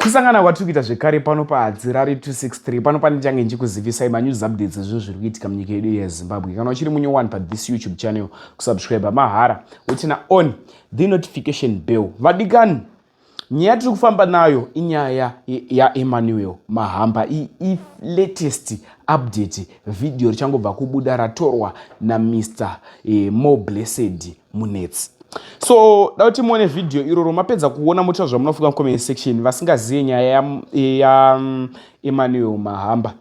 Kusangana kwatiri kuita zvekare pano paHadzirari 263 pano pandichange ndichikuzivisai manews updates ezvinhu zviri kuitika munyika yedu yeZimbabwe. Kana uchiri munew one pathis YouTube channel, kusubscribe mahara utina on the notification bell. Vadikani, nyaya tiri kufamba nayo inyaya yaEmmanuel Mahamba. Iyi latest update video richangobva kubuda ratorwa naMr More Blessed Munetsi. So da kuti muone vhidhiyo iroro, mapedza kuona motaura zvamunofunga mucomment section. Vasingazive nyaya yaEmmanuel ya Mahamba,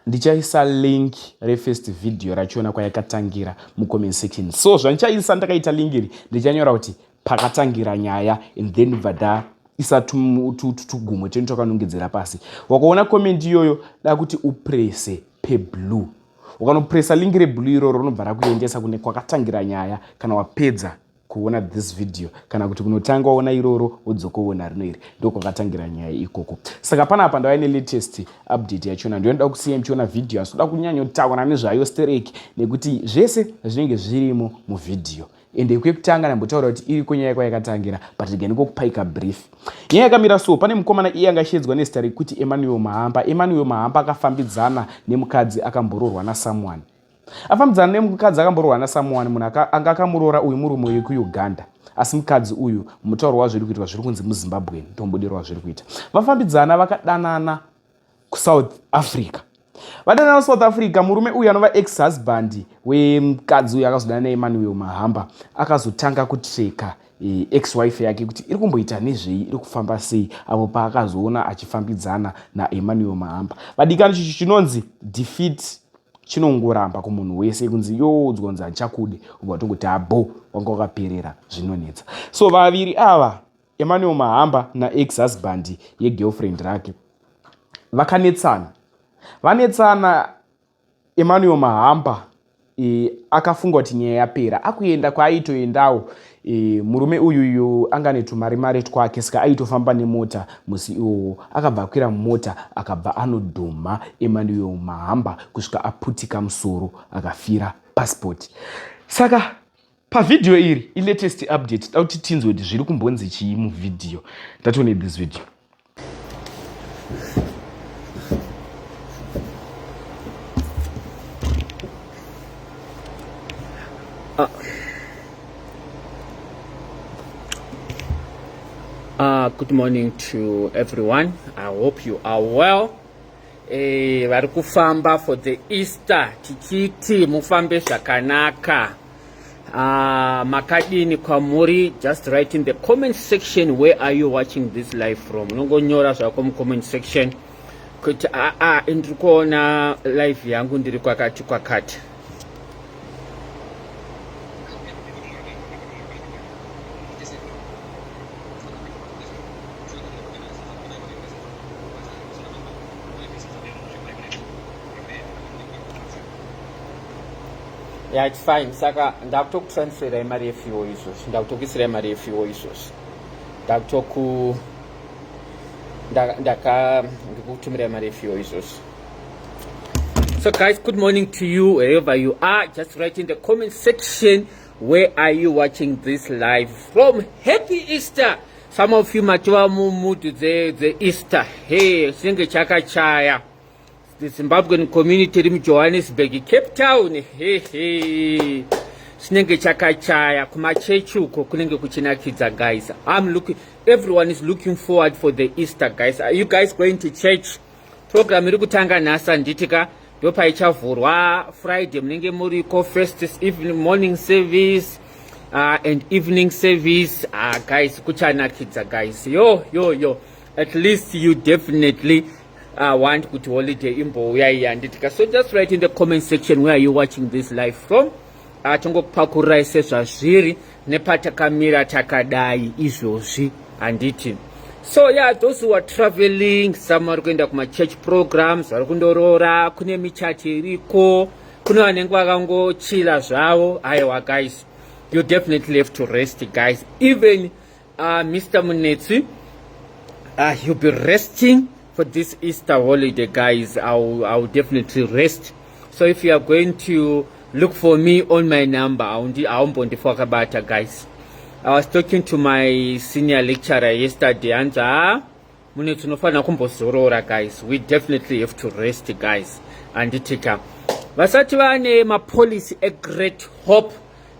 ndichaisa link refirst video rachona kwayakatangira mucomment section. So zvandichaisa, ndakaita link iri, ndichanyora kuti pakatangira nyaya and then bva ndaisa tugumwe tenu twakanongedzera pasi. Wakaona comment iyoyo, da kuti uprese peblue. Ukanopresa link reblue iroro, rinobva rakuendesa kune kwakatangira nyaya. Kana wapedza kuona this video, kana kuti kunotanga waona iroro wodzokoona rino, iri ndo kwakatangira nyaya ikoko. Saka panapa ndava nelatest update yachona, ndinoda kusiya muchiona vhidhiyo, asi toda kunyanyotaura nezvayo stereki nekuti zvese zvinenge zvirimo muvhidhiyo. Ende kwekutanga ndambotaura kuti iriko nyaya kwayakatangira, but rega ndingokupai brief. Nyaya yakamira so: pane mukomana iye angashedzwa nezita rekuti Emmanuel Mahamba. Emmanuel Mahamba akafambidzana nemukadzi akambororwa nasomeone, afambidzana nemukadzi akambororwa nasomeone. Munhu anga akamuroora uyu murume wekuUganda, asi mukadzi uyu, mutauro wazviri kuitwa, zviri kunzi muZimbabwe. Ndombudiro wazviri kuita, vafambidzana, vakadanana kuSouth Africa. Vadanana kuSouth Africa, murume uyu anova ex husband wemukadzi uyu akazodana naEmmanuel Mahamba akazotanga kutreka ex wife yake kuti iri kumboita nezvei, iri kufamba sei, apo paakazoona achifambidzana naEmmanuel Mahamba. Vadikani, chichi chinonzi defeat chinongoramba kumunhu wese, kunzi youdzwa kunzi handichakude, ubva watongoti abo wanga wakaperera, zvinonetsa. So vaviri ava, Emmanuel Mahamba naex husband yegirlfriend rake, vakanetsana. Vanetsana, Emmanuel Mahamba akafunga kuti nyaya yapera, akuenda kwaaitoendawo. Murume uyuyu anga netumari mari twake, saka aitofamba nemota. Musi iwowo akabva akwira mumota, akabva anodhumha Emmanuel Mahamba kusvika aputika musoro, akafira passport. Saka pavhidhiyo iri ilatest update, da kuti tinzwe kuti zviri kumbonzi chii muvhidhiyo. Ndatione this video. Good morning to everyone. I hope you are well. Vari kufamba for the Easter, tichiti mufambe zvakanaka. Makadini kwamuri? Just write in the comment section, where are you watching this live from? Unongonyora zvako mucomment section kuti aa, ndiri kuona live yangu ndiri kwakati kwakati. Yeah, it's fine. Saka ndakutokutransferai mari yefuel izvozvi, ndakutokuisirai mari yefuel izvozvi, ndakutoku ndaka ndikukutumirai mari yefuel izvozvi. So guys, good morning to you wherever you are. Just write in the comment section, where are you watching this live from? Happy Easter. Some of you matova mumood dzeEaster. Hey, chinenge chakachaya. The Zimbabwean community iri muJohannesburg, Cape Town, hehe, chinenge chakachaya. Kumachechi uko kunenge kuchinakidza. Guys, I'm looking, everyone is looking forward for the Easter. Guys, are you guys going to church? Program iri kutanga nhasi, handiti ka? Ndopaicha Friday munenge muriko, first evening, morning service and evening service. Guys, kuchanakidza guys. Yo yo yo, at least you definitely want kuti holiday imbouya iyi, handiti ka? So just write in the comment section, where are you watching this live from? Tongokupakurirai sezvazviri nepatakamira takadai izvozvi, handiti? So yeah, those who are traveling, some vari kuenda kumachurch programs, vari kundoroora, kune michato iriko, kune vanenge vakangochila zvavo. Aiwa guys, you definitely have to rest, guys. Even Mr Munetsi, he'll be resting for this Easter holiday. Guys, I'll definitely rest. So if you are going to look for me on my number, aumbondifakabata. Guys, I was talking to my senior lecturer yesterday, anzi ha. Mune tinofanira kumbozorora, guys. We definitely have to rest, guys, handitika? Vasati vane mapolicy eGreat Hope,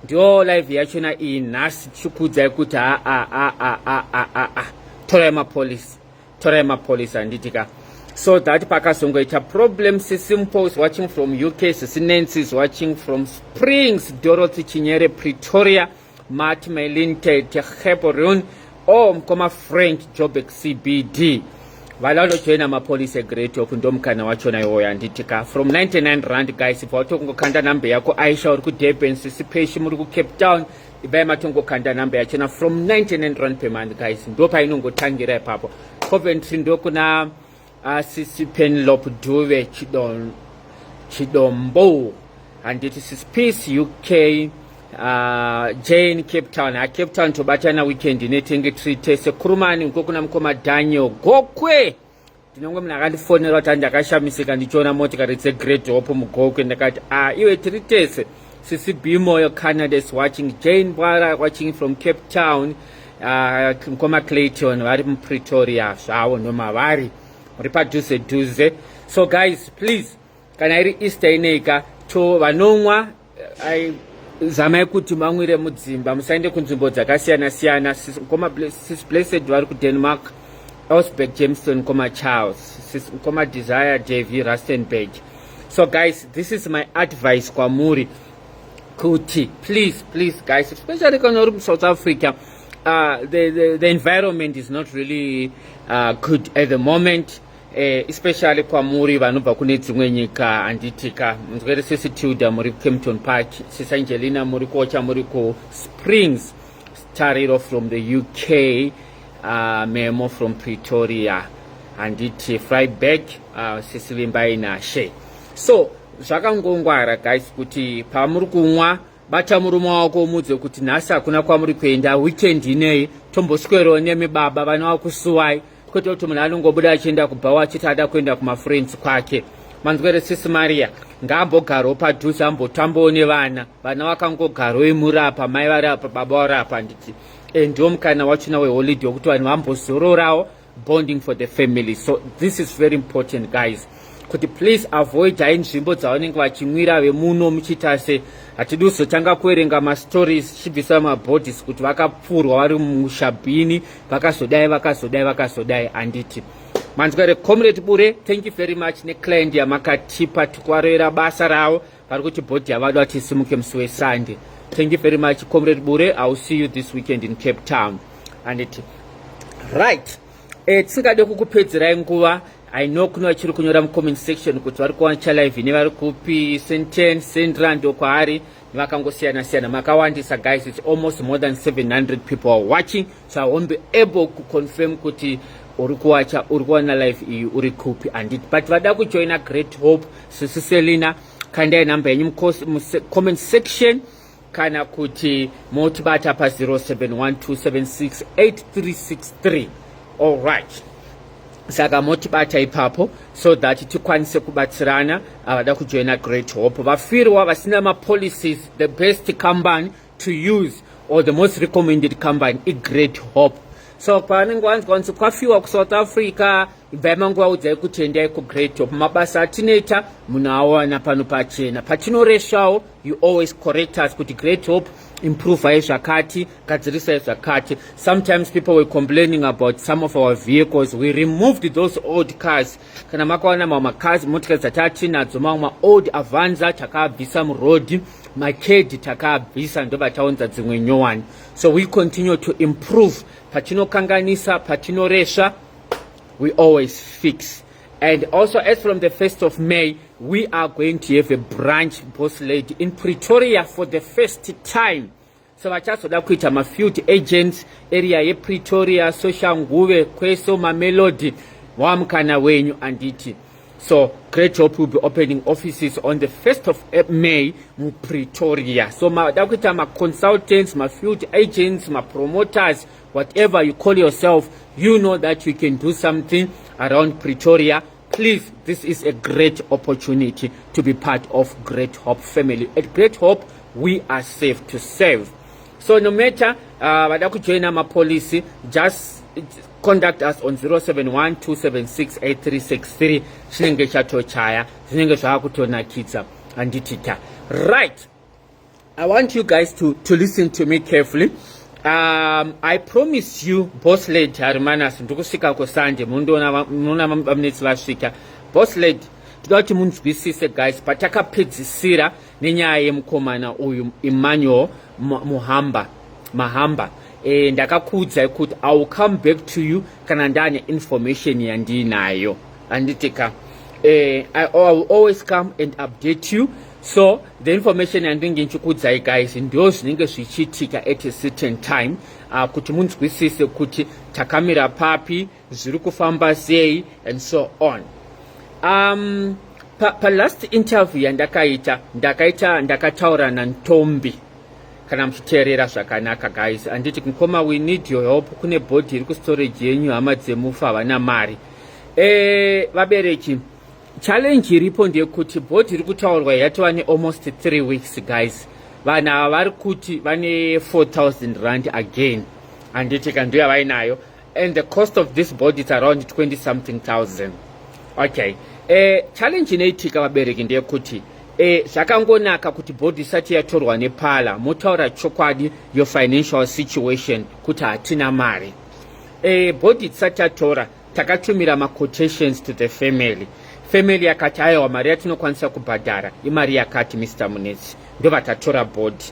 ndiyo live yachona iyi nhasi, tichikuudzai kuti aa a a a a a a, torai mapolicy, torai mapolicy, handitika? So that pakazongoita problem. Sisimple is watching from UK. Sisi Nancy is watching from Springs. Dorothy Chinyere, Pretoria. Mat Melinte Tegeborun. Oh, mukoma Frank, Jobek CBD. Vanojoina mapolicy eGreat Hope, ndomukana wachona iwoyo, handitika? From R99, guys. Ibva watongokanda namba yako. Aisha uri kuDurban, Sisipeshi muri kuCape Town, ibvai matongokanda namba yachona. From R99 per month, guys, ndo painongotangira ipapo. Coventry ndokuna Sisi Penlop Duve Chidombo, handiti? Sisi Peace, UK. Jane, Cape Town. Ha, Cape Town tobatana weekend inetenge tiri tese. Kurumani uko kuna mukoma Daniel Gokwe. Ndinongwe munhu akandifonera kuti ndakashamisika ndichiona motikari dzeGreat Hope muGokwe. Ndakati, "A ah, iwe, tiri tese." Sisi Bimoyo, Canada, is watching. Jane Bwara watching from Cape Town. Mukoma Clayton vari muPretoria zvavo, nomavari muri padhuze dhuze. So guys, please, kana iri Easter ineika to vanomwa, zamai kuti mamwire mudzimba, musaende kunzvimbo dzakasiyana siyana. Sis Blessed vari kuDenmark, Elsberg Jameson, koma Charles, koma Desire Davy, Rustenburg. So guys, this is my advice kwamuri kuti please, please, guys, especially kana uri muSouth Africa, the environment is not really good at the moment, especially kwamuri vanobva kune dzimwe nyika, handitika? Munzwere, Sisi Tilda muri kuCampton Park, Sisi Angelina muri kuocha, muri kuSprings, Tariro from the UK, Memo from Pretoria, handiti? Fryback, Sisi Vimbai Nashe. So zvakangongwara, guys, kuti pamuri kumwa, bata murume wako, umudze kuti nhasi hakuna kwamuri kuenda, weekend inei tomboswerawo nemibaba vana vakusuwai, kwete kuti munhu anongobuda achienda kubhawa achiti ada kuenda kumafriends kwake. Manzwere, Sisi Maria? Ngaambogarawo padhuze, ambotambawo nevana. Vana vakangogarawo imurapa, mai vari apa, baba vari apa, handiti? Ndiwo mukana wachona weholiday wekuti vanhu vambozororawo, bonding for the family. So this is very important, guys, kuti please avoidai nzvimbo dzavanenge vachimwira vemuno muchiita se. Hatidi kuzotanga kuverenga mastories tichibvisa mabodies kuti vakapfurwa vari mushabhini, vakazodai, vakazodai, vakazodai, handiti? Manzwere, Comrade Bure? Thank you very much neclient yamakatipa. Tikuvarovera basa ravo, vari kuti body yavada kuti isimuke musi weSunday. Thank you very much, Comrade Bure. I will see you this weekend in Cape Town, handiti? Right, tisingade kukupedzerai nguva, I know kune vachiri kunyora mucomment section kuti vari kuwacha live ine vari kupi. Senten Sendra ndokwaari, vakangosiyana siyana, makawandisa, guys. It's almost more than 700 people are watching, so I won't be able kuconfirm kuti uri kuwacha, uri kuwana live iyi uri kupi, handiti? But vada kujoina Great Hope, Sisi Selina, kandai namba yenyu mucomment section kana kuti motibata pa0712768363. All right, saka motibata ipapo so that tikwanise kubatsirana. Vada kujoina Great Hope, vafirwa vasina mapolicies, the best company to use or the most recommended company iGreat Hope. So pavanenge vanzwa kunzi kwafiwa kuSouth Africa, ibvai manguvaudzai kuti endai kuGreat Hope. Mabasa atinoita munoawana pano pachena. Patinoreshawo, you always correct us kuti Great Hope, improvai zvakati, gadzirisai zvakati. Sometimes people were complaining about some of our vehicles. We removed those old cars. Kana makaona mamwe macars, motikari dzatinadzo, mamwe maold Avanza takaabvisa murodhi, maCaddy takaabvisa, ndobva taunza dzimwe nyowani. So we continue to improve. Patinokanganisa, patinoresva, we always fix. And also, as from the 1st of May, we are going to have a branch, boss lady, in Pretoria for the first time. So vachazoda kuita mafield agents, area yePretoria, Soshanguve, kweso Mamelodi, wamukana wenyu, anditi? So Great Hope will be opening offices on the 1st of May muPretoria. So mada kuita maconsultants, mafield agents, mapromoters, whatever you call yourself, you know that you can do something around Pretoria, please, this is a great opportunity to be part of Great Hope family. At Great Hope, we are safe to serve. So no matter vada kujoina mapolicy, just Contact us on 071 276 8363. Chinenge chatochaya, zvinenge zvaakutonakidza, handitika? Right, I want you guys to listen to me carefully. I promise you, Boss Lady Harimanas, ndikusvika kuSunday, munoona vamunetsi vasvika. Boss Lady, toda kuti munzwisise, guys, patakapedzisira nenyaya yemukomana uyu Emmanuel Muhamba Mahamba, ndakakuudzai kuti I will come back to you kana ndane information yandiinayo, handitika? I will always come and update you. So the information yandinge ndichikuudzai, guys, ndo zvinenge zvichiitika at a certain time, kuti munzwisise kuti takamira papi, zviri kufamba sei and so on. Pa last interview yandakaita, ndakaita ndakataura naNtombi. Kana muchiteerera zvakanaka, guys, handiti? Mukoma, we need your help. Kune body iri kustorage yenyu, hama dzemufa havana mari. Vabereki, challenge iripo ndeyekuti body iri kutaurwa yatova nealmost 3 weeks, guys. Vanhu ava vari kuti vane R4000 again, handiti ka? Ndo yavainayo, and the cost of this body is around 20 something thousand. Okay, challenge inoitika, vabereki, ndeyekuti zvakangonaka kuti body isati yatorwa neparlour, motaura chokwadi, your financial situation, kuti hatina mari. Body tisati tatora, takatumira maquotations to the family. Family yakati, "Aiwa, mari yatinokwanisa kubhadhara imari yakati, Mr Munetsi." Ndobva tatora body.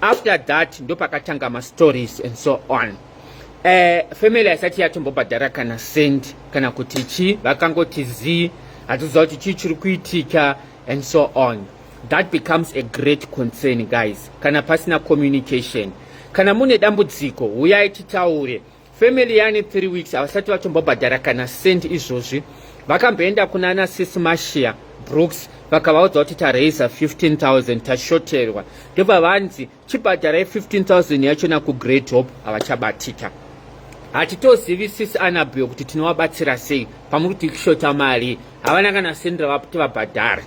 After that ndopakatanga mastories and so on. Family haisati yatombobhadhara kana cent kana kuti chii. Vakangoti zii, hatiziva kuti chii chiri kuitika and so on. That becomes a great concern, guys, kana pasina communication. Kana mune dambudziko, uyai titaure. Family yane 3 weeks havasati vatombobhadhara kana cent. Izvozvi vakamboenda kuna naSis Mashia Brooks, vakavaudza kuti taraisa 15,000, tashoterwa. Ndobva vanzi, "Chibhadharai 15,000 yachona kuGreat Hope." Havachabatika. Hatitozivi, Sis Anabel, kuti tinovabatsira sei pamuri kuti kushota mari. Havana kana sendi ravakuti vabhadhare,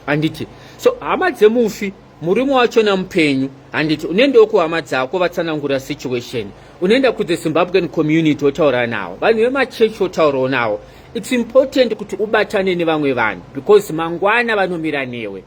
handiti? So hama dzemufi, murume wachona mupenyu, handiti? Unoendawo kuhama dzako, vatsanangura situation. Unoenda kuthe Zimbabwean community, wotaura navo, vanhu vemachechi wotaurawo navo. It's important kuti ubatane nevamwe vanhu because mangwana vanomira newe.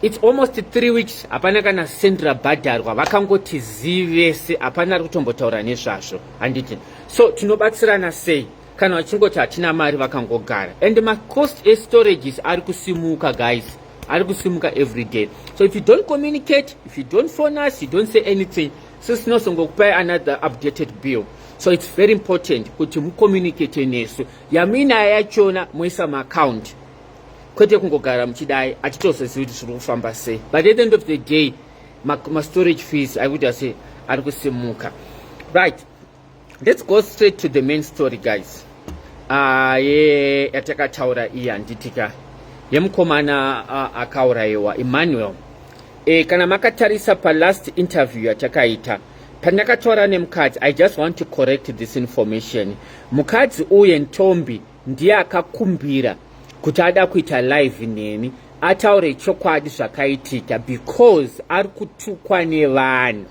It's almost 3 weeks, hapana kana sendi rabhadharwa. Vakangoti zivese, hapana ari kutombotaura nezvazvo, handiti? So tinobatsirana sei kana vachingoti hatina mari, vakangogara? And macost estorages ari kusimuka, guys, ari kusimuka every day. So if you don't communicate, if you don't phone us, you don't say anything, so sinosongokupai another updated bill. So it's very important kuti mucommunicate nesu. Yamuinayo yachona moisa maaccount, kwete kungogara muchidai, hatitozozivi kuti zviri kufamba sei. But at the end of the day, mastorage fees aikuita sei, ari kusimuka. Right, let's go straight to the main story, guys, ye yatakataura iyi, handitika? Yemukomana akaurayiwa, Emmanuel. Kana makatarisa palast interview yatakaita, pandakataura nemukadzi, I just want to correct this information. Mukadzi uye Ntombi ndiye akakumbira kuti ada kuita live neni, ataure chokwadi zvakaitika, because ari kutukwa nevanhu,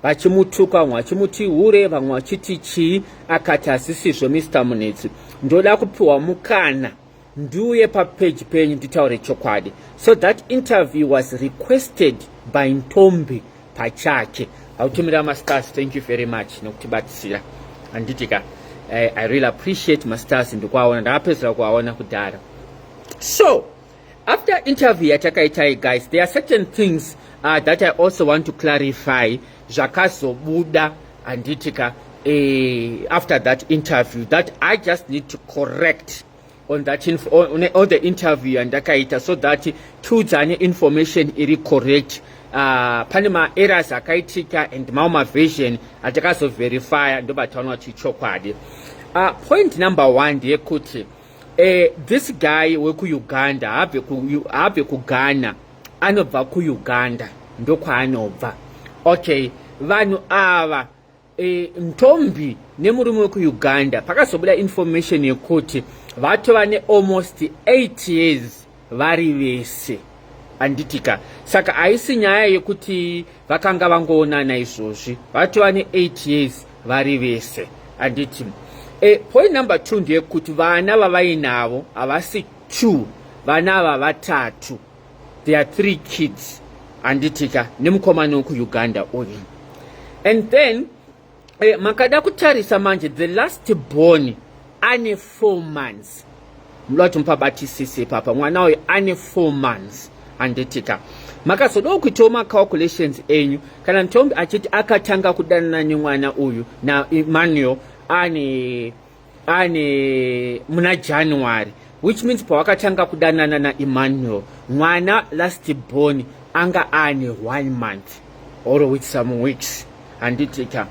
vachimutuka, vamwe vachimuti hure, vamwe vachiti chii. Akati, "Hasisizvo, Mr Munetsi, ndoda kupiwa mukana ndiuye papeji penyu nditaure chokwadi." So that interview was requested by Ntombi pachake. Autumira mastars, thank you very much nokutibatsira, handitika? I really appreciate mastars. Ndikuaona, ndakapedzera kuaona kudhara. So after interview yatakaitai, guys, there are certain things that I also want to clarify zvakazobuda, handitika, after that interview that I just need to correct on the interview yandakaita, so that tiudzane information iri correct. Pane maerrors akaitika and mamwe maversion atakazoverifya, ndobva taona kuti chokwadi. Point number one ndeyekuti this guy wekuUganda haabve kuGhana, anobva kuUganda, ndokwaanobva. Okay, vanhu ava, Ntombi nemurume wekuUganda, pakazobuda information yekuti vatova nealmost 8 years vari vese, handitika? Saka haisi nyaya yekuti vakanga vangoonana izvozvi, vatova ne8 years vari vese, handiti? Point number 2 ndeyekuti vana vavainavo havasi two, vana ava vatatu. There are three kids, handitika, nemukomana wekuUganda uyu. And then makada kutarisa manje, the last born ane 4 months. Muda kuti mupabatisise papa, mwana uyu ane 4 months, handitika? Makazodawo kuitawo macalculations enyu, kana Ntombi achiti akatanga kudanana nemwana uyu naEmmanuel ane muna January, which means pawakatanga kudanana naEmmanuel, mwana last born anga ane one month or with some weeks, handitika?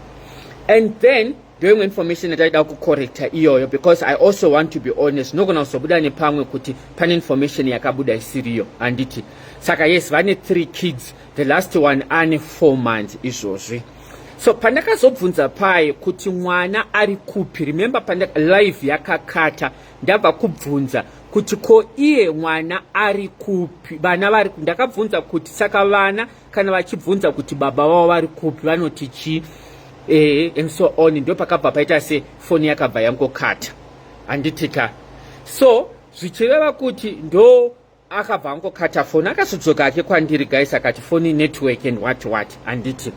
And then ndoimwe information yataida kucorrecta iyoyo, because I also want to be honest. Nogona kuzobuda nepamwe kuti pane information yakabuda isiriyo, handiti? Saka yes, vane three kids, the last one ane 4 months izvozvi. So pandakazobvunza pai kuti mwana ari kupi, remember panda live yakakata, ndabva kubvunza kuti ko iye mwana ari kupi, vana vari, ndakabvunza kuti saka vana kana vachibvunza kuti baba vavo vari kupi, vanoti chii, and so on. Ndo pakabva paita sefoni yakabva yangokata, handitika? So zvichireva kuti ndo akabva angokata foni, akazodzoka ake kwandiri, guys, akati foni network and what what, handiti?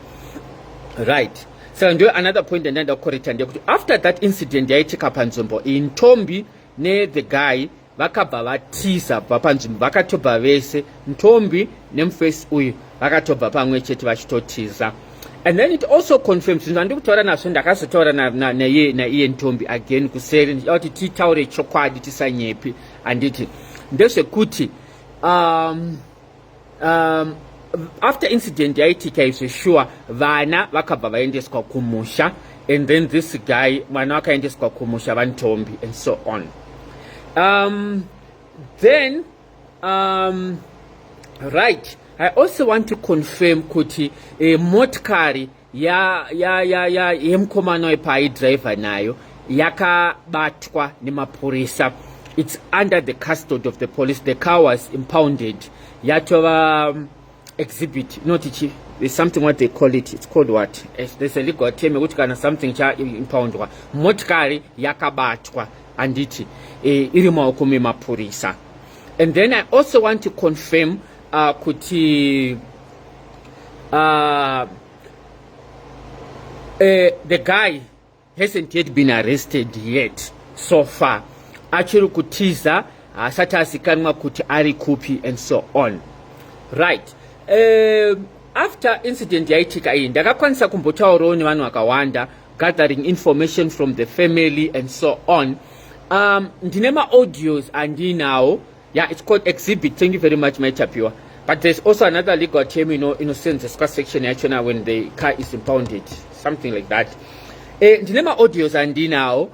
Right, saka ndo another point yandaida kucorrecta ndeyekuti after that incident yaitika panzvimbo iyi, Ntombi nethe guy vakabva vatiza bva panzvimbo, vakatobva vese, Ntombi nemufesi uyu, vakatobva pamwe chete vachitotiza. And then it also confirms zvinhu zvandiri kutaura nazvo. Ndakazotaura naiye Ntombi again kuseri, ndichida kuti titaure chokwadi, tisanyepi, handiti? Ndezvekuti after incident yaitika izvo, sure, vana vakabva vaendeswa kumusha, and then this guy, mwana wakaendeswa kumusha vaNtombi and so on. Then right, I also want to confirm kuti motikari ya yemukomana wepaaidhiraivha nayo yakabatwa nemapurisa. It's under the custody of the police. The car was impounded, yatova exhibit, not chi, there's something what they call it, it's called what? There's a legal term yekuti kana something chaimpoundwa. Motikari yakabatwa, handiti? Iri maoko memapurisa. And then I also want to confirm kuti the guy hasn't yet been arrested yet. So far achiri kutiza, haasati azikanwa kuti ari kupi and so on. Right, after incident yaitika iyi, ndakakwanisa kumbotaurawo nevanhu vakawanda, gathering information from the family and so on. Ndine maaudios andinawo. Yeah, it's called exhibit. Thank you very much, my Chapiwa. But there's also another legal term inosenzeswa section yachona when the car is impounded, something like that. Ndine maaudios andinawo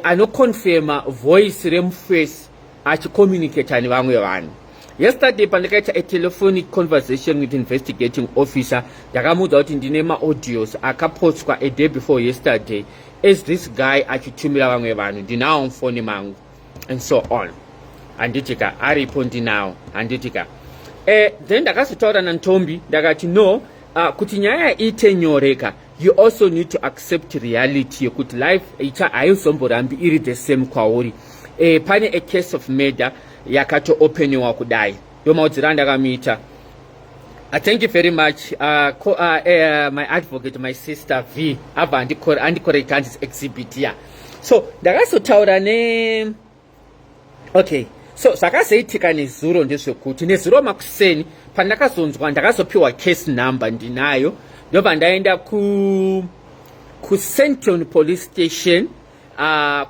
anoconfirma voice remufesi achicommunicata nevamwe vanhu. Yesterday pandakaita a telephonic conversation with investigating officer, ndakamuudza kuti ndine maaudios akapostwa a day before yesterday as this guy achitumira vamwe vanhu. Ndinawo mufoni mangu and so on, handitika? Aripo, ndinawo, handitika? Then ndakazotaura naNtombi, ndakati no, kuti nyaya iite nyoreka, you also need to accept reality yekuti life icha haizomborambi iri the same kwauri. Pane a case of murder yakatoopeniwa kudai. Ndo maudziro andakamuita. Thank you very much, my advocate, my sister V abva andicorrecta, handis exhibit ya. So ndakazotaura ne, okay, so zvakazoitika nezuro ndezvekuti nezuro makuseni pandakazonzwa, ndakazopiwa case number, ndinayo, ndobva ndaenda kuCentron police station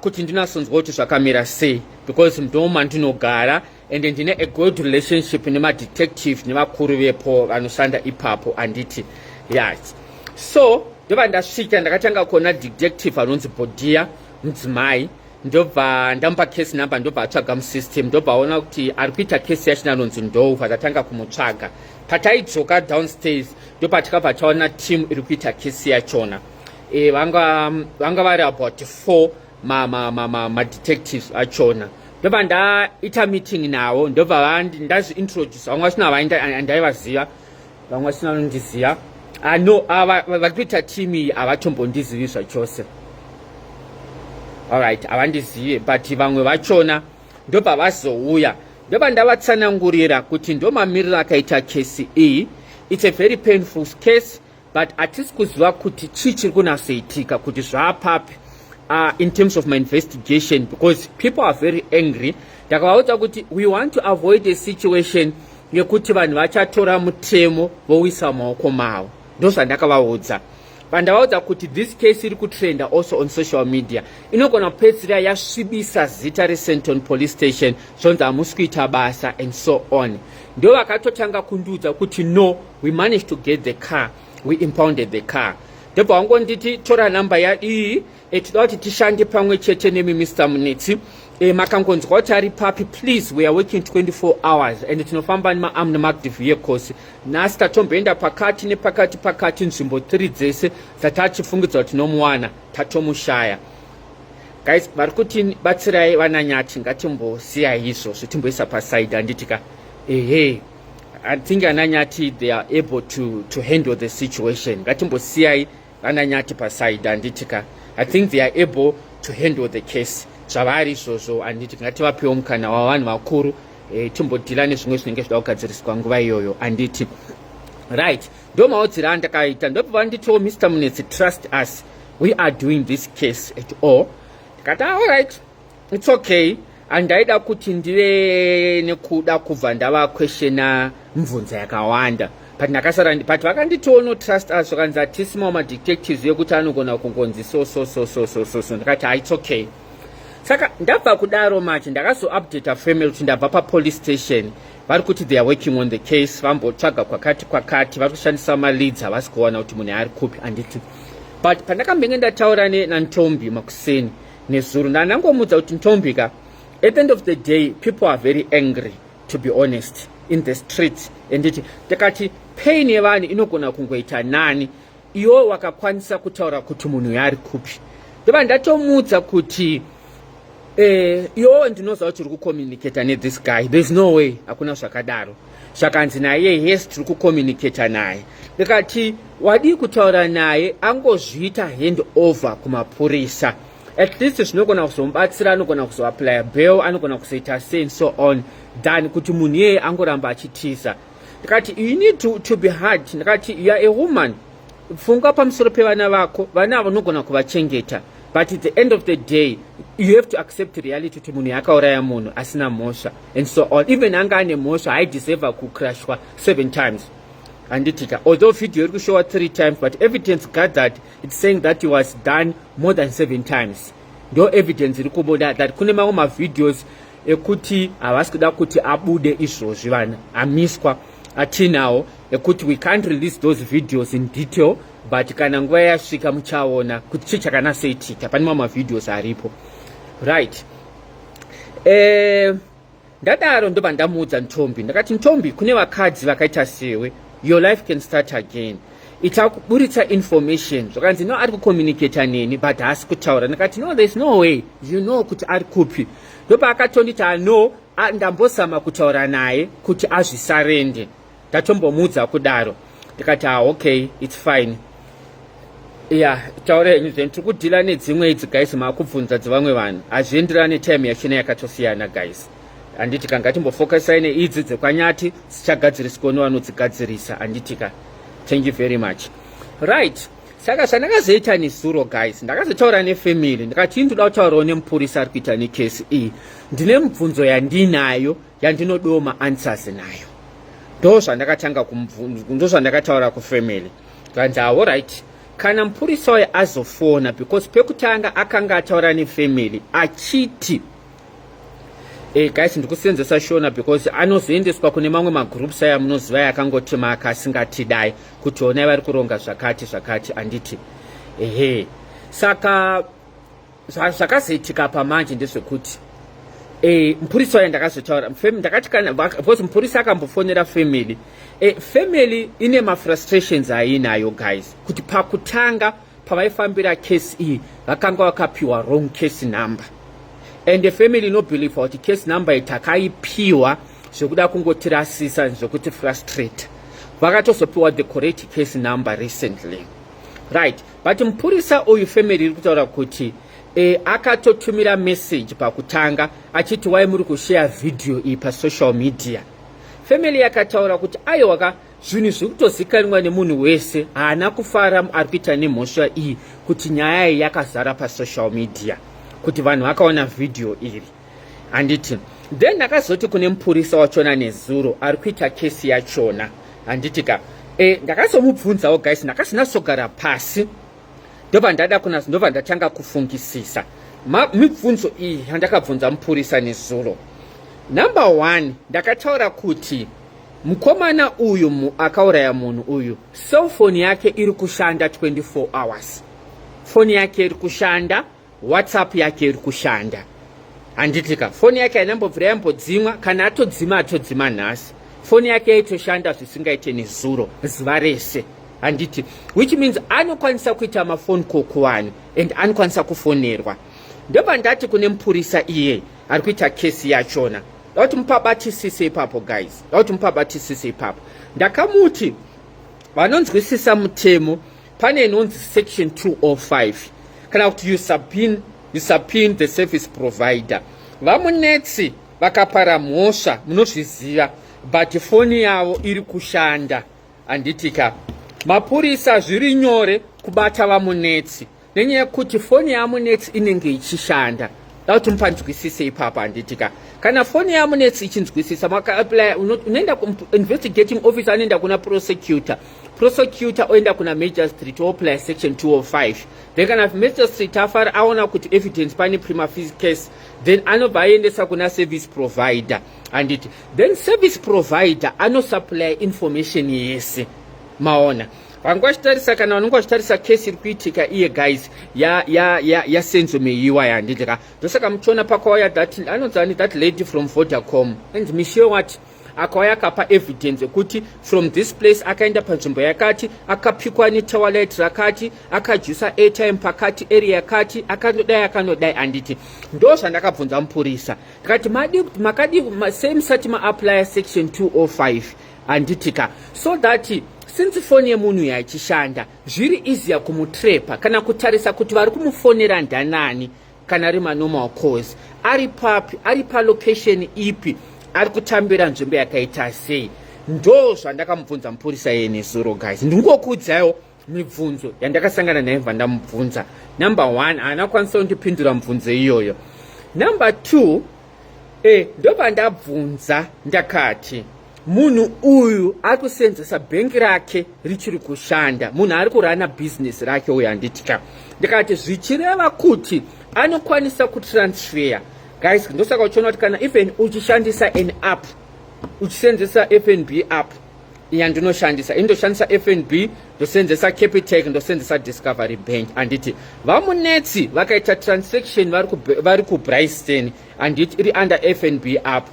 kuti ndinasonzwa kuti zvakamira sei, because ndo mandinogara and ndine a good relationship nemadetective nevakuru vepo vanoshanda ipapo, handiti? Yes, so ndobva ndasvika, ndakatanga kuona detective anonzi Bodia, mudzimai. Ndobva ndamupa case number, ndobva atsvaga musystem, ndobva aona kuti ari kuita case yachina anonzi Ndou. Patatanga kumutsvaga, pataidzoka downstairs, ndopatikabva taona team iri kuita kesi yachona. Vanga vari about four madetectives ma, ma, ma achona. Ndobva ndaita meeting navo, ndobva ndazviintroduce. Vamwe vachina andaivaziva, vamwe vachina vanondiziva. Ah, no, vari kuita team iyi havatombondizivi zvachose. Alright, havandizive, but vamwe vachona ndobva vazouya, ndobva ndavatsanangurira kuti ndo mamiriro akaita kesi iyi. It's a very painful case, but hatisi kuziva kuti chii chiri kunatsoitika, kuti zvaapapi in terms of my investigation, because people are very angry. Ndakavaudza kuti we want to avoid a situation yekuti vanhu vachatora mutemo vowisa maoko mavo. Ndo zvandakavaudza. Vandavaudza kuti this case iri kutrenda also on social media, inogona kupedzisira yasvibisa zita reSandton Police Station, zvonzi hamusi kuita basa and so on. Ndo vakatotanga kundiudza kuti, "No, we managed to get the car, we impounded the car." Ndobva vangonditi, "Tora namba yadii, toda kuti tishande pamwe chete nemi, Mr Munetsi. Makangonzwa kuti ari papi, please, we are working 24 hours and tinofamba nemaunmarked vehicles. Nhasi tatomboenda pakati nepakati pakati, nzvimbo 3 dzese dzatachifungidza kuti tinomuwana, tatomushaya." Guys, vari kuti batsirai vananyati, ngatimbosiyai izvozvo, timboisa paside, handitika? Ehe, I think ananyati, they are able to handle the situation. Ngatimbosiyai vananyati paside, handitika? I think they are able to handle the case zvavari izvozvo, handiti? Ngativapewo mukana wavanhu vakuru, timbodhila nezvimwe zvinenge zvida kugadziriswa nguva iyoyo, handiti? Right, ndo maudziro andakaita. Ndobva vanditiwo, "Mr Munetsi, trust us, we are doing this case at all." Ndikati, "Allright, it's okay." Handaida kuti ndive nekuda kubva ndavaquestiona mibvunzo yakawanda, but ndakasara, but vakanditiwo, "No, trust us." Vakanzi hatisimawo madetectives ekuti anogona kungonzi so so so so so so so. Ndakati, "It's okay." Saka ndabva kudaro manje, ndakazoupdata family kuti ndabva papolice station, vari kuti they are working on the case, vambotsvaga kwakati kwakati, vari kushandisa maleads, havasi kuwana kuti munhu ari kupi, handiti? But pandakambenge ndataura nantombi makuseni nezuro, ndanangomudza kuti, "Ntombi ka, at the end of the day people are very angry, to be honest, in the street." Anditi ndakati pain yevanhu inogona kungoita nani iwo wakakwanisa kutaura kuti munhu yaari kupi. Ndobva ndatomudza kuti, "Iwowo ndinoziva kuti uri kucommunicata nethis guy, there is no way, hakuna zvakadaro." Zvakanzi naye, "Yes, tiri kucommunicata naye." Ndikati, "Wadii kutaura naye angozviita hand over kumapurisa? At least zvinogona kuzomubatsira, anogona kuzoapplya bail, anogona kuzoita sei and so on, than kuti munhu iyeye angoramba achitiza." Ndikati, "You need to be hard." Ndikati, "You are a woman, funga pamusoro pevana vako, vana ava unogona kuvachengeta, but at the end of the day you have to accept reality kuti munhu yakauraya munhu asina mhosva and so on. Even anga ane mhosva, haideserva kucrashwa seven times, handitika? Although video iri kushowa three times, but evidence gathered, it's saying that he was done more than seven times. Ndo evidence iri kubuda, that kune mamwe mavideos ekuti havasi kuda kuti abude izvozvi, vanhu amiswa atinawo, ekuti we can't release those videos in detail, but kana nguva yasvika muchaona kuti chii chakanatsoitika. Pane mamwe mavideos aripo, right? Ndadaro ndobva ndamuudza Ntombi, ndakati, "Ntombi, kune vakadzi vakaita sewe, your life can start again, itakuburitsa information." Zvakanzi, "No, ari kucommunicata neni, but haasi kutaura." Ndakati, "No, there is no way you know kuti ari kupi." Ndopaakatonditi, "No, ndambozama kutaura naye kuti azvisurrender, ndatombomuudza kudaro." Ndikati, "Ah, okay, it's fine." Ya, taura henyu then, tiri kudhila nedzimwe idzi, guys, maakubvunza dzevamwe vanhu, hazvienderani netime yachina, yakatosiyana, guys, handiti ka? Ngatimbofocusai neidzi dzekwanyati, dzichagadziriswa nevanodzigadzirisa, handiti ka? Thank you very much. Right, saka zvandakazoita nezuro, guys, ndakazotaura nefamily, ndikati ndoda kutaurawo nemupurisa ari kuita nekesi iyi, ndine mibvunzo yandinayo yandinodawo maanswers nayo. Ndo zvandakatanga, ndo zvandakataura kufamily. Kanzi, "Alright, kana mupurisa uyo azofona," because pekutanga akanga ataura nefamily achiti, guys, ndikusenzesa Shona because anozoendeswa kune mamwe magroups aya munoziva yakangoti maka asingatidai kuti onai vari kuronga zvakati zvakati, handiti? Ehe, saka zvakazoitika pamanje ndezvekuti mupurisa uyo ndakazotaura, ndakati kana, because mupurisa akambofonera family, family ine mafrustrations ainayo, guys, kuti pakutanga pavaifambira case iyi vakanga vakapiwa wrong case number, and family inobelieva kuti case number iyi takaipiwa zvekuda kungotirasisa, zvekuti frustrate. Vakatozopiwa the correct case number recently, right? But mupurisa uyu, family iri kutaura kuti Akatotumira message pakutanga achiti, "Wai muri kushare video iyi pasocial media?" Family yakataura kuti aiwa ka, zvinhu zviri kutozikanwa nemunhu wese. Haana kufara ari kuita nemhosva iyi kuti nyaya iyi yakazara pasocial media, kuti vanhu vakaona vhidhiyo iri, handiti? Then ndakazoti kune mupurisa wachona nezuro ari kuita kesi yachona, handiti ka? Ndakazomubvunzawo, guys. Ndakazinasogara pasi, ndobva ndada kuna, ndobva ndatanga kufungisisa mibvunzo iyi yandakabvunza mupurisa nezuro. Number one, ndakataura kuti mukomana uyu akauraya munhu uyu, cellphone yake iri kushanda 24 hours. Foni yake iri kushanda, WhatsApp yake iri kushanda, handitika? Foni yake hainambobvira yambodzimwa. Kana atodzima, atodzima nhasi. Foni yake yaitoshanda zvisingaite nezuro zuva rese, handiti? Which means anokwanisa kuita mafone call kuvanhu and anokwanisa kufonerwa. Ndobva ndati kune mupurisa iye ari kuita kesi yachona, da kuti mupabatisise ipapo, guys, da kuti mupabatisise ipapo. Ndakamuti vanonzwisisa mutemo, pane inonzi section 205, kana kuti you subpoena the service provider. VaMunetsi vakapara mhosva, munozviziva, but foni yavo iri kushanda, handitika? Mapurisa zviri nyore kubata VaMunetsi nenyaya yekuti foni yaMunetsi inenge ichishanda. Da kuti mupanzwisise ipapo, handitika? Kana foni yaMunetsi ichinzwisisa, makaapply, unoenda investigating officer, anoenda kuna prosecutor, prosecutor oenda kuna magistrate, oapply section 205. Then kana magistrate afara, aona kuti evidence, pane prima facie case, then anobva aendesa kuna service provider, handiti? Then service provider anosupply information yese. Maona, vanga vachitarisa, kana vanonge vachitarisa kesi iri kuitika iye, guys, yaSenzo Meyiwa, handiti ka? Ndosaka muchiona pakauya that anonzani, that lady from Vodacom and Michelle, what, akauya akapa evidence yekuti from this place akaenda panzvimbo yakati, akapikwa neTower Light rakati, akajusa airtime pakati, area yakati, akanodai, akanodai, handiti? Ndo zvandakabvunza mupurisa. Ndikati, "Makadi sei musati maapply section 205, handitika, so that since foni yemunhu yaichishanda, zviri easier kumutrapa kana kutarisa kuti vari kumufonera ndanani, kana ari manormal calls, ari papi, ari palocation ipi, ari kutambira nzvimbo yakaita sei?" Ndo zvandakamubvunza mupurisa iye nezuro. Guys, ndingokuudzaiwo mibvunzo yandakasangana naye. Bva ndamubvunza number one, haana kwanisa kundipindura mubvunzo iyoyo. Number two, ndobva ndabvunza ndakati, munhu uyu ari kusenzesa bhengi rake richiri kushanda, munhu ari kurana bhizinesi rake uyu, handitika? Ndikati zvichireva kuti anokwanisa kutransfer. Guys, ndosaka uchiona kuti kana even uchishandisa an app, uchisenzesa FNB app yandinoshandisa, indoshandisa FNB, ndosenzesa Capitec, ndosenzesa Discovery Bank, handiti? VaMunetsi vakaita transaction vari kuBryston, handiti? Iri under FNB app.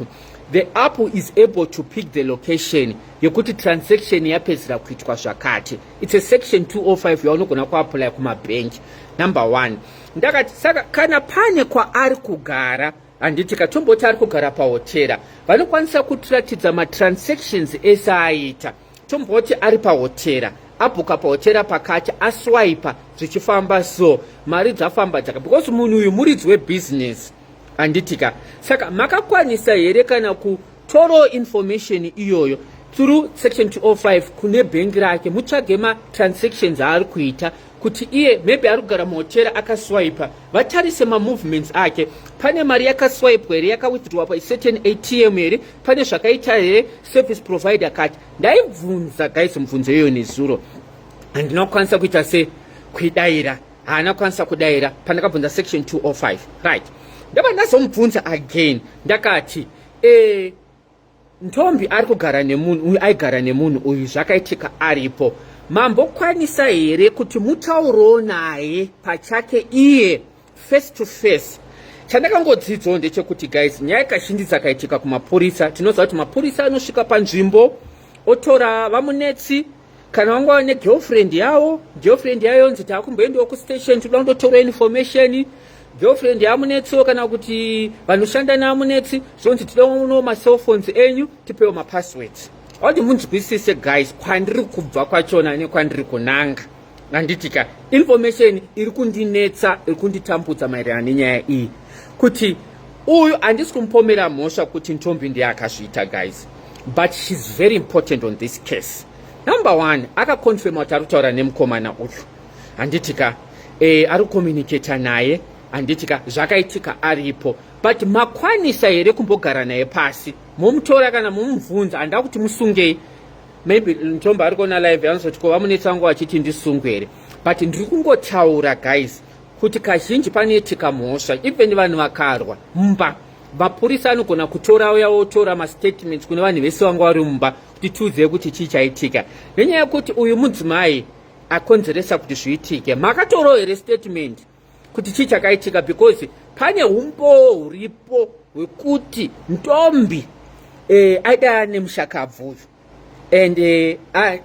The app is able to pick the location yekuti transaction yapedzera kuitwa zvakati. It's a section 205 yaunogona kuapply kumabhengi. Number one, ndakati saka kana pane kwaari kugara, handiti? Katomboti ari kugara pahotera, vanokwanisa kutiratidza matransactions ese aita. Tomboti ari pahotera, abhuka pahotera pakati, aswipa, zvichifamba so, mari dzafamba dzaka, because munhu uyu muridzi webhizinesi, handitika? Saka makakwanisa here kana kutorawo information iyoyo through section 205 kune bhengi rake, mutsvage matransactions aari kuita, kuti iye maybe ari kugara muhotera, akaswipa, vatarise mamovements ake, pane mari yakaswipwa here, yakawithdrawa pacertain ATM here, pane zvakaita here service provider kati? Ndaibvunza, guys, mubvunzo iyoyo nezuro. Handina kukwanisa kuita se kuidayira, haana kukwanisa kudayira pandakabvunza section 205, right? Ndobva ndazomubvunza again, ndakati, Ntombi ari kugara nemunhu uyu, aigara nemunhu uyu, zvakaitika aripo, mambokwanisa here kuti mutaurowo naye pachake iye face to face?" Chandakangodzidzawo ndechekuti, guys, nyaya kazhinji dzakaitika kumapurisa, tinoziva kuti mapurisa anosvika panzvimbo, otora VaMunetsi, kana vanga vane girlfriend yavo, girlfriend yayo yonzi, "Taakumboendawo kustation, toda kundotora information." Girlfriend yaMunetsiwo, kana kuti vanoshanda naMunetsi, zvonzi, "Toda uno macellphones enyu, tipewo mapasswords." Auti munzwisise, guys, kwandiri kubva kwachona nekwandiri kunanga. Handitika information iri kundinetsa, iri kunditambudza maererano nenyaya iyi, kuti uyu handisi kumupomera mhosva kuti Ntombi ndiye akazviita, guys, but she's very important on this case. Number one, akaconfirma kuti ari kutaura nemukomana uyu, handitika? Ari kucommunicata naye, handitika? Zvakaitika aripo, but makwanisa here kumbogara naye pasi, momutora kana momubvunza? Handida kuti musungei. Maybe Ntombi ari kuona live, anozoti ko vamunetsa vangu vachiti ndisungwe here? But ndiri kungotaura, guys, kuti kazhinji panoitika mhosva, even vanhu vakarwa mumba, vapurisa anogona kutora uya wotora mastatements kune vanhu vese vanga vari mumba kuti tiudzei kuti chii chaitika. Nenyaya yekuti uyu mudzimai akonzeresa kuti zviitike, makatorawo here statement kuti chii chakaitika? Because pane umbowo huripo hwekuti Ntombi aida nemushakabvu uyu and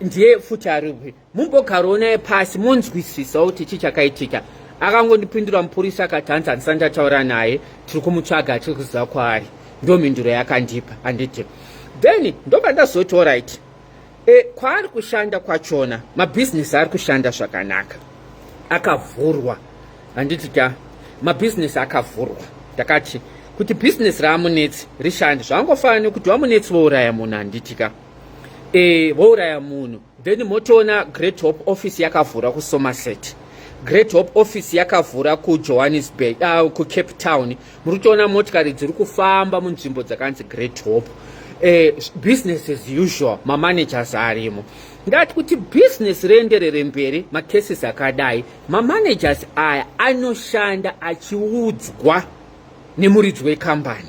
ndiye futi ariwe. Mumbogarawo naye pasi, monzwisisa kuti chii chakaitika. Akangondipindura mupurisa akati, "Hanzi handisati ndataura naye, tiri kumutsvaga, tiri kuziva kwaari." Ndo mhinduro yakandipa, handiti? Then ndobva ndazoti, alright, kwaari kushanda kwachona, mabhizinesi ari kushanda zvakanaka, akavhurwa, handiti ka? Mabhizinesi akavhurwa. Ndakati kuti bhizinesi raaMunetsi rishande, zvangofanana nekuti vaMunetsi vouraya munhu, handiti ka? Vouraya munhu, then motoona Great Hope office yakavhura kuSomerset, Great Hope office yakavhura kuJohannesburg, kuCape Town. Muri kutoona motikari dziri kufamba munzvimbo dzakanzi Great Hope. Business as usual, mamanagers arimo. Ndati kuti business rienderere mberi, macases akadai, mamanagers aya anoshanda achiudzwa nemuridzi wekambani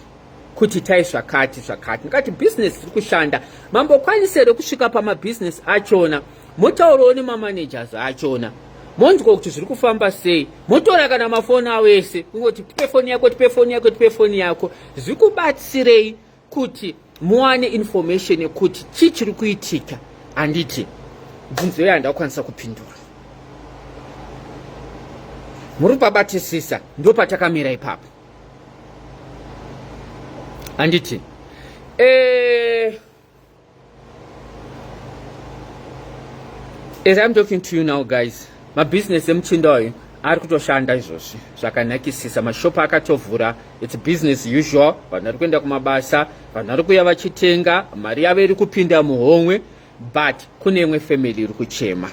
kuti tai zvakati zvakati. Ndikati business riri kushanda, mambokwanisa here kusvika pamabhizinesi achona, motaurawo nemamanagers achona, monzwa kuti zviri kufamba sei, motora kana mafoni avo ese, kungoti tipe foni yako, tipe foni yako, tipe foni yako? Zvikubatsirei kuti muwane information yekuti chii chiri kuitika, handiti? Bvunzo iyo handakwanisa kupindura. Muri kupabatisisa? Ndo patakamira ipapo, handiti? As I'm talking to you now, guys, mabhizinesi emuchinda uyu ari kutoshanda izvozvi zvakanakisisa. Mashopu akatovhura, it's business usual. Vanhu vari kuenda kumabasa, vanhu vari kuuya vachitenga, mari yavo iri kupinda muhomwe, but kune imwe family iri kuchema.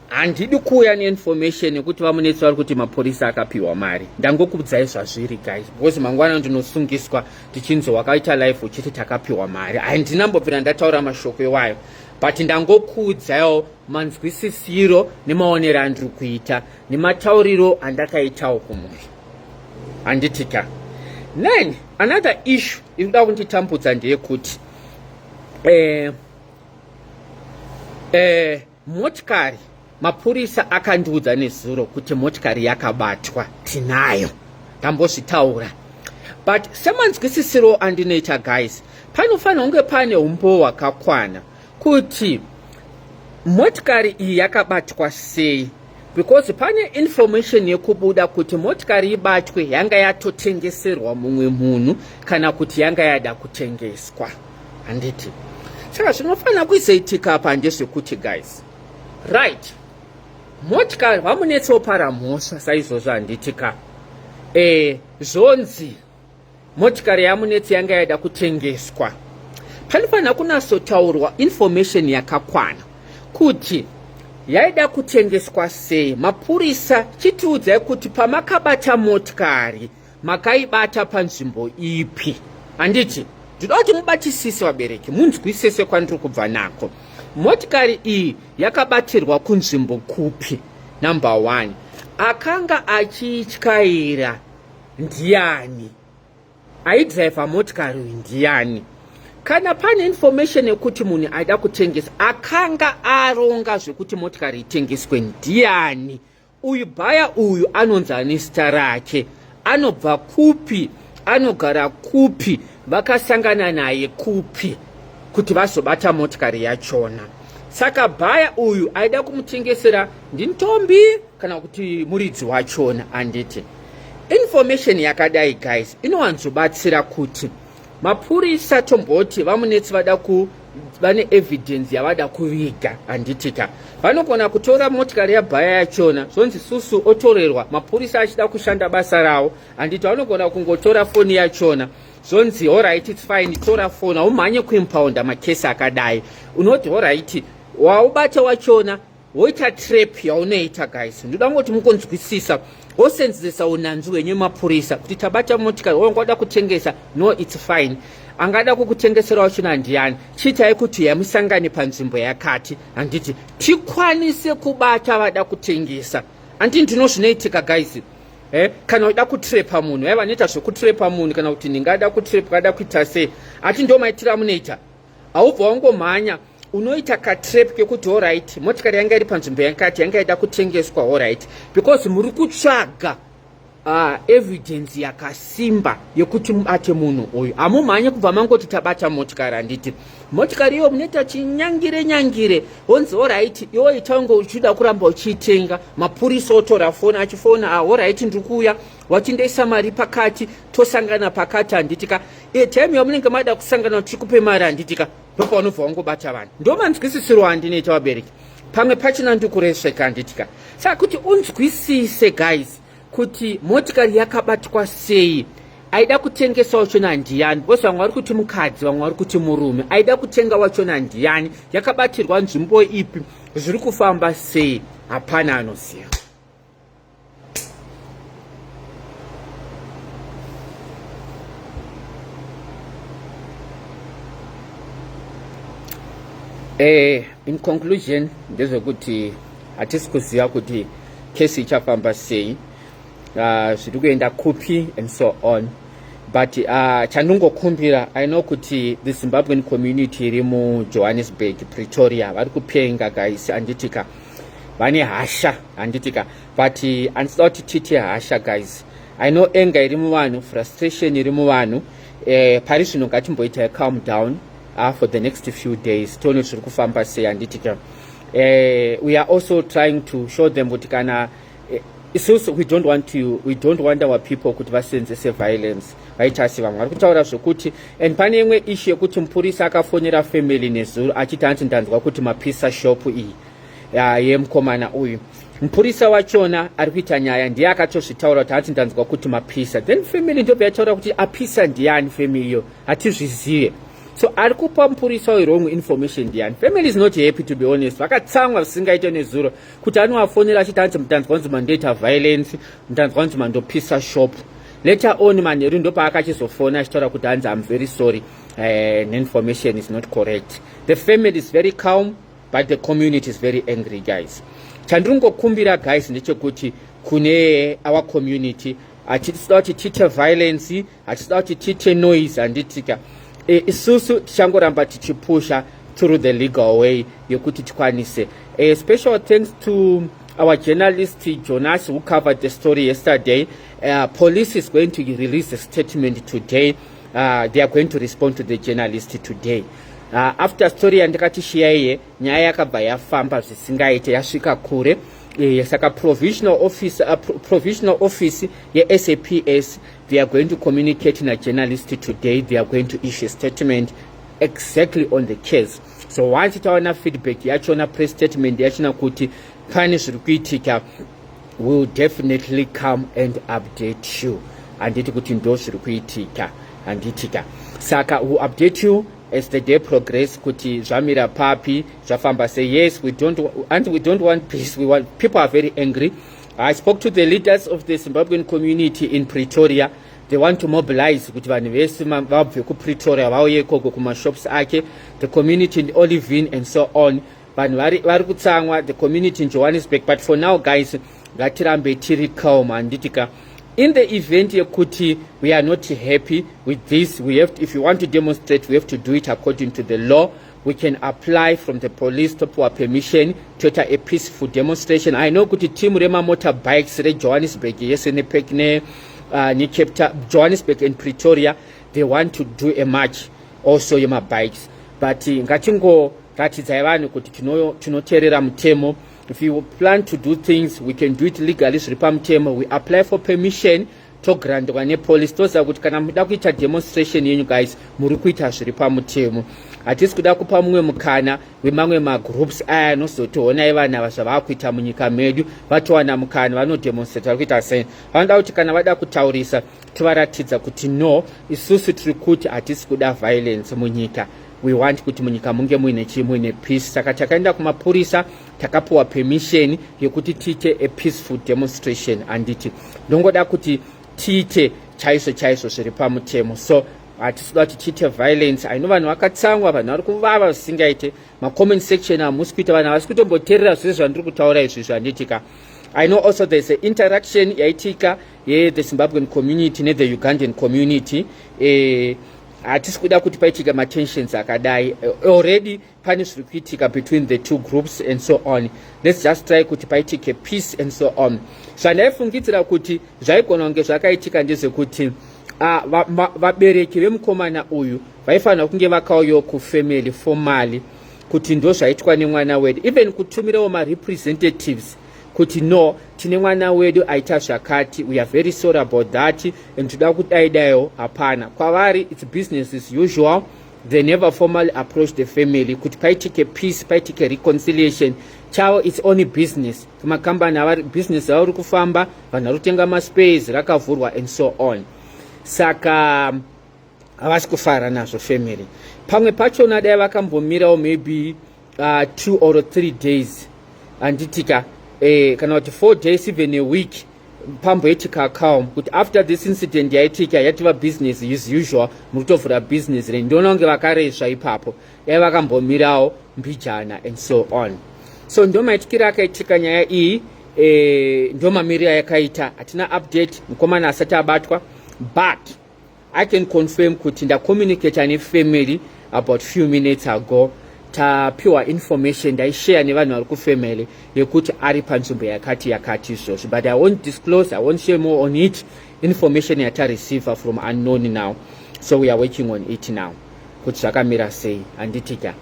Handidi kuuya neinformation yekuti vaMunetsi vari kuti mapurisa akapiwa mari. Ndangokuudzai zvazviri, guys, because mangwana ndinosungiswa tichinzi wakaita live uchiti takapiwa mari. Handina mbobvira ndataura mashoko iwayo, but ndangokuudzaiwo manzwisisiro nemaonero andiri kuita nematauriro andakaitawo kumuri, handitika? Then another issue iri kuda kunditambudza ndeyekuti motikari, mapurisa akandiudza nezuro kuti motikari yakabatwa tinayo. Ndambozvitaura, but semanzwisisiro andinoita, guys, panofanira kunge pane umbowo hwakakwana kuti motikari iyi yakabatwa sei, because pane information yekubuda kuti motikari ibatwe yanga yatotengeserwa mumwe munhu kana kuti yanga yada kutengeswa, handiti? Saka zvinofanira kuizoitika apa ndezvekuti, guys, right, motikari, vaMunetsopara mhosva saizvozvo, handiti ka? Zvonzi motikari yaMunetsi yanga yaida kutengeswa. Panofanira kunatsotaurwa information yakakwana kuti yaida kutengeswa sei. Mapurisa, chitiudzai kuti pamakabata motikari, makaibata panzvimbo ipi, handiti? Ndinoda kuti mubatisise, vabereki, munzwisise kwandiri kubva nako. Motikari iyi yakabatirwa kunzvimbo kupi? Number one, akanga achiityaira ndiani? Aidhiraivha motikari uyu ndiani? Kana pane information yekuti munhu aida kutengesa, akanga aronga zvekuti motikari itengeswe ndiani? Uyu buyer uyu anonzi ane zita rake? Anobva kupi? Anogara kupi? Vakasangana naye kupi kuti vazobata motikari yachona? Saka buyer uyu aida kumutengesera ndiNtombi kana kuti muridzi wachona, handiti? Information yakadai, guys, inowanzobatsira kuti mapurisa, tomboti vaMunetsi vada. Vane evidence yavada kuviga, handitika? Vanogona kutora motikari yabhaya yachona, zvonzi susu otorerwa, mapurisa achida kushanda basa ravo, handiti? Vanogona kungotora foni yachona, zvonzi alright, it's fine, tora foni, haumhanye kuimpounda makesi akadai. Unoti alright, waubata wachona, woita trap yaunoita. Guys, ndoda ngoti mukonzwisisa, wosenzesa unanzvi hwenyu mapurisa kuti tabata motikari, wanga wada kutengesa, no, it's fine, angada kukutengesera wachona ndiani? Chiitai kuti yamusangane panzvimbo yakati, handiti? Tikwanise kubata vada kutengesa, handiti? Ndino zvinoitika, guys. Kana uchida kutrepa munhu, vai vanoita zvekutrepa munhu, kana kuti ndingada kutrepa, ada kuita sei, ati ndo maitiro amunoita. Haubva wangomhanya, unoita katrap kekuti alright, motikari yanga iri panzvimbo yakati, yanga ida kutengeswa, alright, because muri kutsvaga evidence yakasimba yekuti mubate munhu uyu. Hamumhanye kubva mangoti tabata motikari, handiti? Motikari iyo munoita chinyangire nyangire, wonzi alright, iwo ita unge uchida kuramba uchiitenga. Mapurisa otora foni, achifona, ah, alright, ndiri kuuya, wachindoisa mari pakati, tosangana pakati, handitika? Time yamunenge mada kusangana, tichikupe mari, handitika? Ndopaunobva wangobata vanhu. Ndo manzwisisiro andinoita, vabereki. Pamwe pachina ndikuresveka, handitika? Saka kuti unzwisise, guys, kuti motikari yakabatwa sei, aida kutengesa wachona ndiyani? Because vamwe vari kuti mukadzi, vamwe vari kuti murume. Aida kutenga wachona ndiyani? Yakabatirwa nzvimbo ipi? Zviri kufamba sei? Hapana anoziva. In conclusion, ndezvekuti hatisi kuziva kuti kesi ichafamba sei, zviri kuenda kupi and so on, but chandingokumbira, I know kuti the Zimbabwean community iri muJohannesburg, Pretoria, vari kupenga, guys, handitika? Vane hasha, handitika? But handisida kuti tite hasha, guys. I know anger iri muvanhu, frustration iri muvanhu. Pari zvino ngatimboitai calm down for the next few days, tione zviri kufamba sei, handitika? We are also trying to show them kuti kana isusu we don't want our people kuti vasenzese violence, vaita se vamwe vari kutaura zvokuti. And pane imwe issue yekuti mupurisa akafonera family nezuro achiti hanzi ndanzwa kuti mapisa shop iyi yemukomana uyu. Mupurisa wachona ari kuita nyaya ndiye akatozvitaura kuti hanzi ndanzwa kuti mapisa. Then family ndobva yataura kuti apisa ndiani? Family iyo hatizvizive. So ari kupa mupurisa uyu wrong information ndiani? Family is not happy, to be honest. Vakatsamwa zvisingaite nezuro kuti anovafonera achiti hanzi mutanzwa kunzi mandoita violence, mutanzwa kunzi mandopisa shop. Later on manheru ndopaakachizofona achitaura kuti hanzi I'm very sorry, information is not correct. The family is very calm, but the community is very angry, guys. Chandiri kungokumbira, guys, ndechekuti kune our community, hatisida kuti tiite violence, hatisida kuti tiite noise, handitika? Isusu tichangoramba tichipusha through the legal way yekuti tikwanise. Special thanks to our journalist Jonas, who covered the story yesterday. Police is going to release a statement today. They are going to respond to the journalist today after story yandakatishiya iye. Nyaya yakabva yafamba zvisingaite, yasvika kure. Saka provisional office yeSAPS, they are going to communicate najournalist today. They are going to issue a statement exactly on the case. So once tawana feedback yachona, press statement yachona, kuti pane zviri kuitika, will definitely come and update you, handiti? Kuti ndo zviri kuitika, handitika? Saka will update you as the day progress kuti zvamira papi, zvafamba sei. Yes, we don't, and we don't want peace, we want people are very angry. I spoke to the leaders of the Zimbabwean community in Pretoria. They want to mobilize kuti vanhu vese vabve kuPretoria vauye ikoko kumashops ake, the community in Olivine and so on. Vanhu vari kutsamwa, the community in Johannesburg. But for now, guys, ngatirambe tiri calm, handitika? In the event yekuti we are not happy with this, we have to, if you want to demonstrate, we have to do it according to the law. We can apply from the police, topiwa permission, toita a peaceful demonstration. I know kuti team remamotorbikes reJohannesburg yese neCape, Johannesburg and Pretoria, they want to do a march also yemabikes, but ngatingoratidzai vanhu kuti tinoteerera mutemo. If you plan to do things, we can do it legally, zviri pamutemo. We apply for permission, tograntwa nepolice, toziva kuti kana muda kuita demonstration yenyu, guys, muri kuita zviri pamutemo. Hatisi kuda kupa mumwe mukana wemamwe magroups aya anozoti, "Honai vanhu ava zvavakuita munyika medu." Vatowana mukana, vanodemonstrate, vari kuita sei. Vanoda kuti kana vada kutaurisa, tivaratidza kuti no, isusu tiri kuti hatisi kuda violence munyika. We want kuti munyika munge muine chii? Muine peace. Saka takaenda kumapurisa, takapiwa permission yekuti tiite a peaceful demonstration, handiti? Ndongoda kuti tiite chaizvo chaizvo zviri pamutemo. So hatisi kuda kuti tiite violence. Aino vanhu vakatsamwa, vanhu vari kuvava zvisingaite. Macomment section hamusi kuita, vanhu havasi kutomboteerera zvese zvandiri kutaura izvizvo, handitika? I know also there's a interaction yaitika yethe Zimbabwean community nethe Ugandan community. Hatisi kuda kuti paitika matensions akadai. Already pane zviri kuitika between the two groups and so on. Let's just try kuti paitike peace and so on. Zvandaifungidzira kuti zvaigona kunge zvakaitika ndezvekuti vabereki vemukomana uyu vaifanira kunge vakauyawo kufamily formally kuti ndo zvaitwa nemwana wedu, even kutumirawo marepresentatives kuti no, tine mwana wedu aita zvakati, we are very sorry about that and toda kudaidaiwo. Hapana, kwavari it's business as usual. They never formally approach the family kuti paitike peace, paitike reconciliation. Chavo it's only business. Kumakambani avari, business avo ri kufamba, vanhu vari kutenga maspace, rakavhurwa and so on. Saka havasi kufara nazvo family. Pamwe pachona dai vakambomirawo maybe 2 or 3 days, handitika? Kana kuti 4 days, even a week, pamboitika calm, kuti after this incident yaitika, yativa business as usual, muri kutovhura business rei. Ndiona kunge vakaresva ipapo. Dai vakambomirawo mbijana and so on. So ndo maitikiro akaitika nyaya iyi. Ndo mamiriro ayakaita. Hatina update, mukomana asati abatwa, but I can confirm kuti ndacommunicata nefamily about few minutes ago. Tapiwa information, ndaishare nevanhu vari kufamily yekuti ari panzvimbo yakati yakati izvozvo, but I won't disclose, I won't share more on it. Information yatareceiver from unknown now, so we are working on it now kuti zvakamira sei, handitika?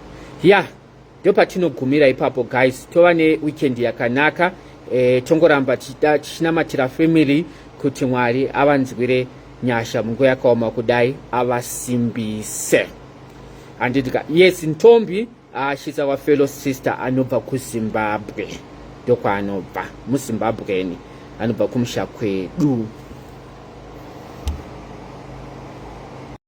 Ya, ndo patinogumira ipapo, guys. Tova neweekend yakanaka. Tongoramba tichinamatira family kuti Mwari avanzwire nyasha munguva yakaoma kudai, avasimbise, handitika? Yes, Ntombi, she's our fellow sister, anobva kuZimbabwe, ndokwaanobva, muZimbabweni, anobva kumusha kwedu.